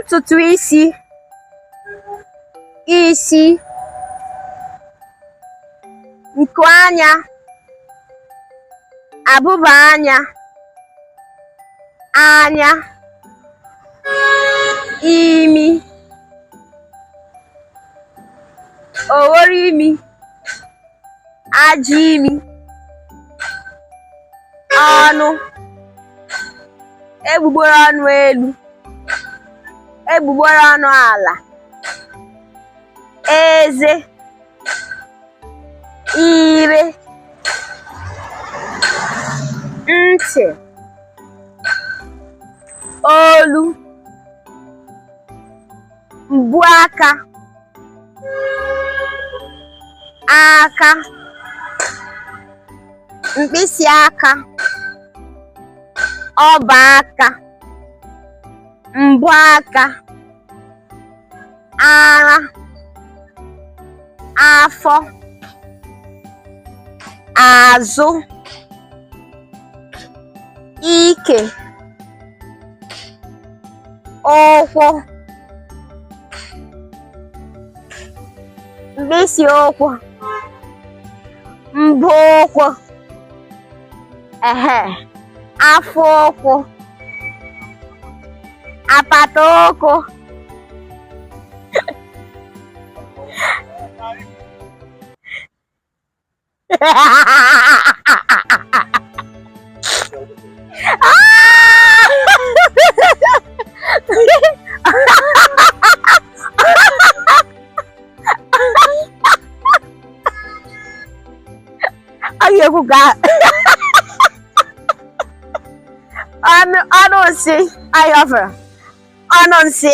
Ntutu isi, isi, nku anya, abụba anya, anya, imi, oghoro imi, ajị imi, ọnụ, egbugbere ọnụ elu, egbugbere ọnụ ala, eze, ire, ntị, olu, mbọ aka, aka, mkpịsị aka, ọbọ aka, mbọ aka, ara, afọ, azụ, ike, ụkwụ, mkpịsị ụkwụ, mbọ ụkwụ, ehe, afọ ụkwụ, apata ụkwụ. Ọ ga-ekwu ka ọnụ ọnụ nsị ayọfere ọnụ nsị.